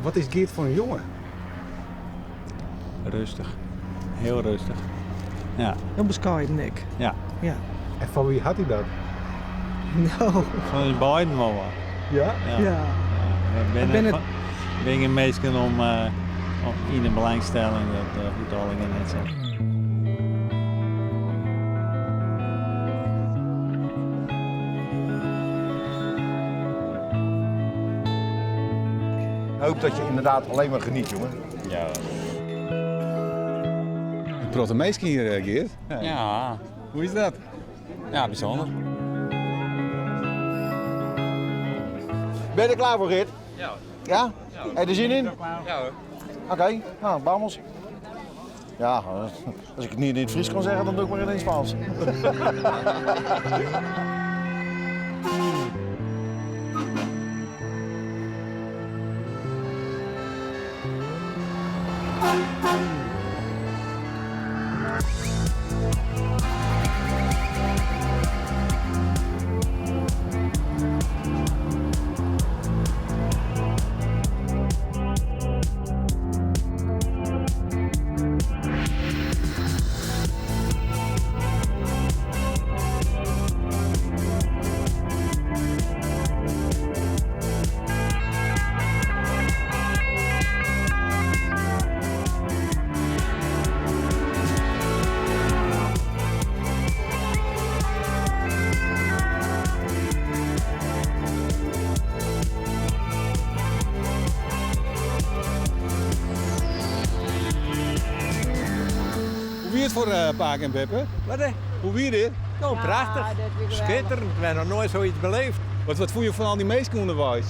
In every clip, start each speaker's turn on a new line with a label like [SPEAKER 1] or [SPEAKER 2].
[SPEAKER 1] Wat is Geert foar in jonge?
[SPEAKER 2] Rêstich. Hiel rêstich. Ja.
[SPEAKER 3] Hiel beskeiden ek.
[SPEAKER 2] Ja.
[SPEAKER 3] Ja.
[SPEAKER 1] En fan wie hat hy dat?
[SPEAKER 3] No.
[SPEAKER 2] Fan ús beiden wol wat.
[SPEAKER 1] Ja?
[SPEAKER 2] Ja.
[SPEAKER 3] Ja.
[SPEAKER 2] We
[SPEAKER 3] binne
[SPEAKER 2] binne,
[SPEAKER 3] it-
[SPEAKER 2] binne gjin minsken om om yn de belangstelling, dat hoecht allegear net sa.
[SPEAKER 4] Ik hoop dat je inderdaad alleen maar geniet, jongen.
[SPEAKER 5] Ja.
[SPEAKER 1] In protte minsken hjir, eh, Geert.
[SPEAKER 5] Ja.
[SPEAKER 1] Hoe is dat?
[SPEAKER 5] Ja, bysûnder.
[SPEAKER 4] Ben je er klaar voor, Geert?
[SPEAKER 5] Ja.
[SPEAKER 4] Ja? Heb je er zin in?
[SPEAKER 5] Ja hoor.
[SPEAKER 4] Oké, nou, vamos. Ja, als ik het niet in het Fries kan zeggen, dan doe ik maar in het Spaans.
[SPEAKER 1] Hoe wie it foar eh, pake en beppe?
[SPEAKER 6] Wat hè?
[SPEAKER 1] Hoe wie dit?
[SPEAKER 6] Nou, prachtich. Skitterend. We ha noch noait soiets beleefd.
[SPEAKER 1] Wat, wat fûne jo fan al dy minsken ûnderweis?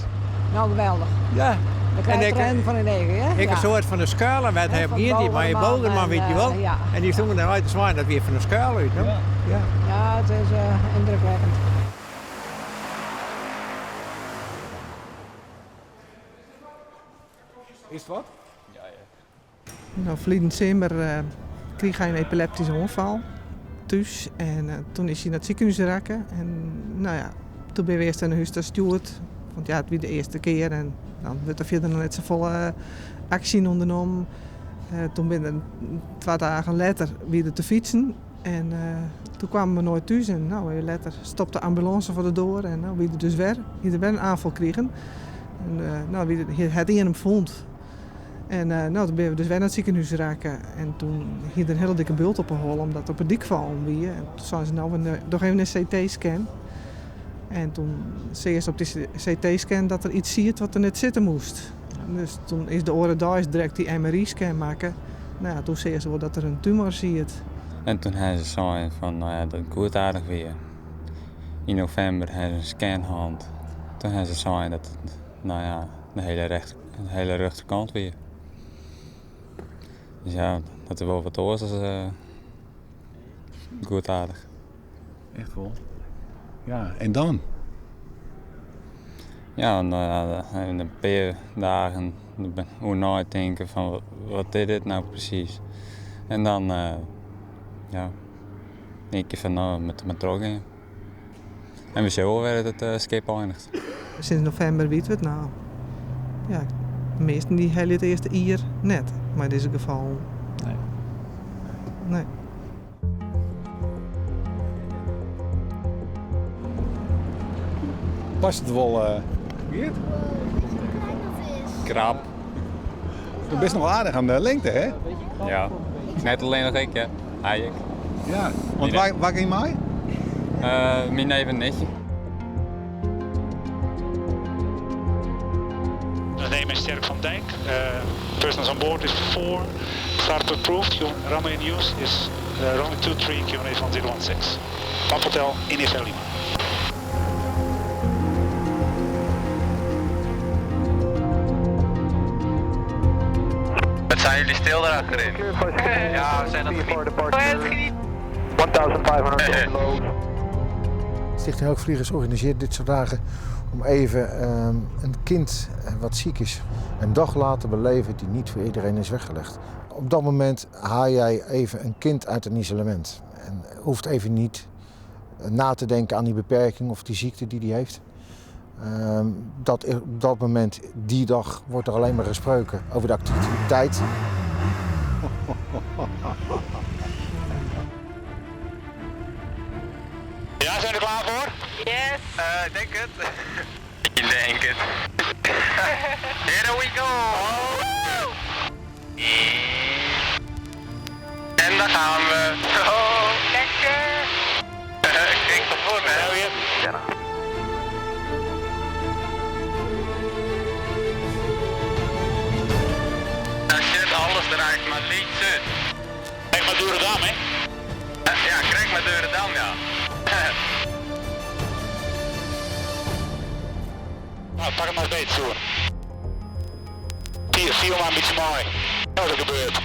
[SPEAKER 7] Nou, geweldich.
[SPEAKER 6] Ja.
[SPEAKER 7] Dan krijg je tranen fan de eagen, hè?
[SPEAKER 6] Ik in soart fan de skuilen wat hy op giet, die mei je Bogerman, weet je wel.
[SPEAKER 7] Ja.
[SPEAKER 6] En dy stonden dêr uit te swaaien, dat wie fan de skuil út. No?
[SPEAKER 1] Ja.
[SPEAKER 6] Ja.
[SPEAKER 7] Ja, it is uh, yndrukwekkend.
[SPEAKER 1] Is it wat?
[SPEAKER 3] Nou, ferline simmer eh, krige hy in epileptyske oanfal thús. En eh, toen is hy nei it sikehûs rekke. En nou ja, toen binne we earst nei hûs ta stjoerd. Want ja, it wie de earste kear en dan wurdt der fierder noch net safolle aksje ûndernommen. Eh, toen binne er twa dagen letter wie er te fytsen. En toen kwamen we noait thús. En nou, even letter stopte de ambulânse foar de doar. En nou wie er dus wer, hie er wer in oanfal krigen. En nou, wie er, hat ien him fûn. En nou, toen binne we dus wer nei it sikehûs rekke. En toen hie er in hiele dikke bult op 'e holle, omdat er op 'e dyk fallen wie. En toen seinen se, nou, we doch even in CT-scan. En toen seagen se op dy CT-scan dat der iets siet wat der net sitte moast. Dus toen is de oare deis direkt dy MRI-scan makke. Nou ja, toen seagen se wol dat der in tumor siet.
[SPEAKER 5] En toen ha se sein fan, no ja, dat it goedaardich wie. Yn novimber ha se in scan hân. Toen ha se sein dat it, no ja, de hiele, rechter, de hiele rjochterkant wie. Dus ja, dat is wol wat oars as goedaardich.
[SPEAKER 1] Echt wol. Ja, en dan?
[SPEAKER 5] Ja, no ja, in pear dagen oer neitinke fan wat is dit no presys. En dan, ja, tink je fan no, we moatte mar trochgean. En we sjogge wol wêr't it skip einiget.
[SPEAKER 3] Sinds novimber witte we it no. Ja, de measten dy helje it earste jier net mei dizze gefallen.
[SPEAKER 2] Nee.
[SPEAKER 3] Nee.
[SPEAKER 1] Past it wol, Geert?
[SPEAKER 5] Krap.
[SPEAKER 1] Do bist noch aardich oan de lingte, hè?
[SPEAKER 5] Ja. Net allinnich ik, hè. Hy ek.
[SPEAKER 1] Ja, want wa, wa gean mei?
[SPEAKER 5] Myn neef en nichtje.
[SPEAKER 8] My name is Dirk van Dijk. Persons on board is 4. Start approved. Runway in use is runway 23, QNH 1016. Papa Hotel, India Lima.
[SPEAKER 5] Wat zijn jullie stil daarachterin? Ja, we zijn aan het genieten.
[SPEAKER 8] 1500
[SPEAKER 4] Stichting Hoogvliegers organiseert dit soort dagen om even een kind wat ziek is een dag laten beleven die niet voor iedereen is weggelegd. Op dat moment haal jij even een kind uit een isolement. En hoeft even niet na te denken aan die beperking of die ziekte die hij heeft. Dat op dat moment, die dag, wordt er alleen maar gesproken over de activiteit.
[SPEAKER 8] Ja, zijn we er klaar voor?
[SPEAKER 9] Yes.
[SPEAKER 8] Denk het. Ik denk het. Here we go. En daar gaan we. Oh.
[SPEAKER 9] Lekker.
[SPEAKER 8] Ik denk dat voor me. Ja. Daar zit alles eruit, maar niet zit. Krijg maar Durendam, hè? Ja, krijg maar Durendam, ja. Nou, pak hem maar eens beet, zo. Hier, viel maar een beetje mooi. Wat er gebeurt.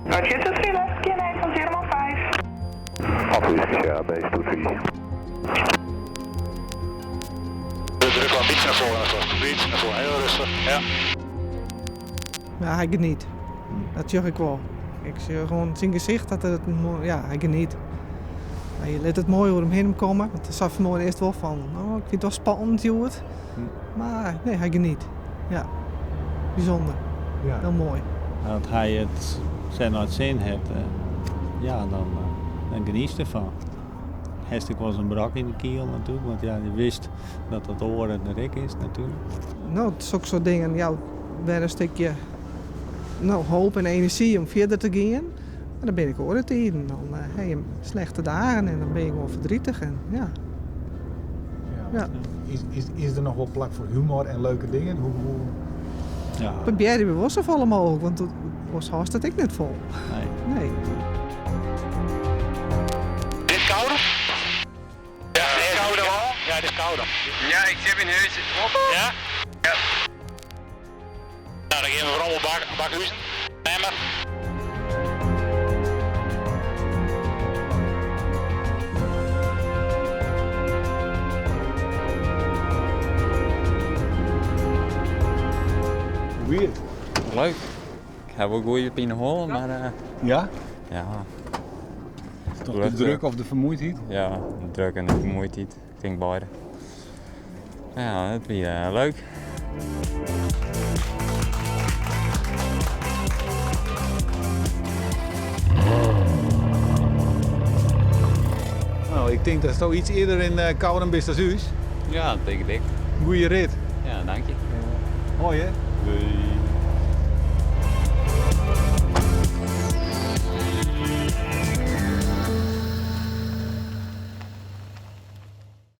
[SPEAKER 9] Roger, 2 3 left, KNA van 05.
[SPEAKER 10] Alpha ja, base 23.
[SPEAKER 8] We drukken wel een beetje naar voren, een beetje naar voren, heel rustig. Ja.
[SPEAKER 3] Ja, hij geniet. Dat zeg ik wel. Ik zie gewoon zijn gezicht dat het, ja, hij geniet. Hij laat het mooi door hem heen komen. Want daar zag vanmorgen eerst wel van, oh, ik vind het wel spannend, joh. Maar nee, hij geniet. Ja, bijzonder.
[SPEAKER 1] Ja.
[SPEAKER 3] Heel mooi.
[SPEAKER 2] Dat hij het zijn naar het zin heeft, ja, dan geniet je ervan. Hartstikke was een brak in de kiel natuurlijk, want ja, je wist dat dat oor en de rek is natuurlijk.
[SPEAKER 3] Nou, het is ook zo'n dingen, ja, weer een stukje hoop en energie om verder te gaan. En dan ben ik hoor het hier. En dan heb je slechte dagen en dan ben je gewoon verdrietig. En, ja. Ja.
[SPEAKER 1] Is er nog wel plak voor humor en leuke dingen? Hoe...
[SPEAKER 2] Ja.
[SPEAKER 3] Probeer je bewust zo vol mogelijk, want het was haast het ik net vol.
[SPEAKER 2] Nee.
[SPEAKER 3] Nee.
[SPEAKER 8] Dit kouder? Ja, dit is kouder al. Ja, dit is kouder.
[SPEAKER 5] Ja, ik zit in huis.
[SPEAKER 8] Ja? Ja. Nou, dan gaan we vooral op Bakhuizen. Emmer.
[SPEAKER 1] Hoe weer?
[SPEAKER 5] Leuk. Ik heb ook goede pijn holen, maar
[SPEAKER 1] Ja?
[SPEAKER 5] Ja.
[SPEAKER 1] Is het toch de druk of de vermoeidheid?
[SPEAKER 5] Ja, de druk en de vermoeidheid. Ik denk beide. Ja, het was leuk.
[SPEAKER 1] Nou, ik denk dat het toch iets eerder in Koudum is dan u.
[SPEAKER 5] Ja, dat denk ik.
[SPEAKER 1] Goeie rit.
[SPEAKER 5] Ja, dank je.
[SPEAKER 1] Hoi hè.
[SPEAKER 5] Doei.